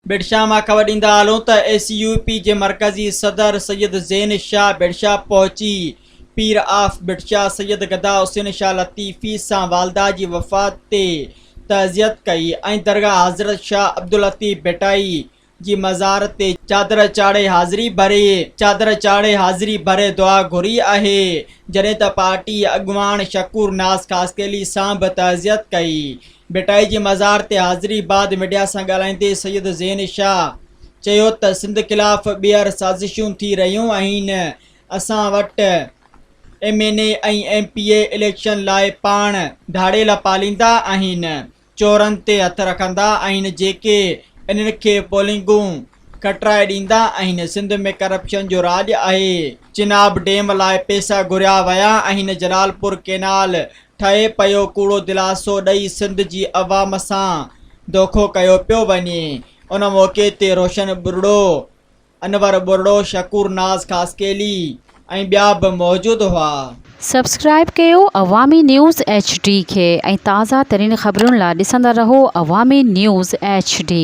ڀٽشاهه مان خبر ڏيندا هلون ته ايس يو پي جي مرڪزي صدر سيد زين شاهه ڀٽشاهه پهچي پير آف ڀٽشاهه سيد گدا حسين شاهه لطيفي سان والده جي وفات تي تعزيت ڪئي ۽ درگاهه حضرت شاهه عبداللطيف ڀٽائي جي مزار تي چادر چاڙهي حاضري ڀري چادر چاڙهي حاضري ڀري دعا گهري آهي جڏهن ته پارٽي اڳواڻ شڪور ناز خاصخيلي سان به تعزيت ڪئي ڀٽائي جي مزار تي حاضري بعد ميڊيا سان ڳالهائيندي سيد زين شاهه چيو ته سنڌ خلاف ٻيهر سازشون ٿي رهيون آهن اسان وٽ M N A ۽ M P A election لاء پاڻ ڌاڙيل پاليندا آهن چورن تي هٿ رکندا آهن جيڪي انهن کي پولنگون کٽرائي ڏيندا آهن سنڌ ۾ ڪرپشن جو راڄ آهي چناب ڊيم لاء پئسا گهريا ويا آهن جلالپور ڪينال ٺهي پيو ڪوڙو دلاسو ڏئي سنڌ جي عوام سان دوکو ڪيو پيو وڃي ان موقعي تي روشن ٻرڙو انور ٻرڙو، شڪور ناز خاصخيلي ۽ ٻيا به موجود هئا. سبسڪرائيب ڪيو عوامي نيوز ايڇ ڊي کي ۽ تازه ترين خبرن لا ڏسندا رهو عوامي نيوز ايڇ ڊي.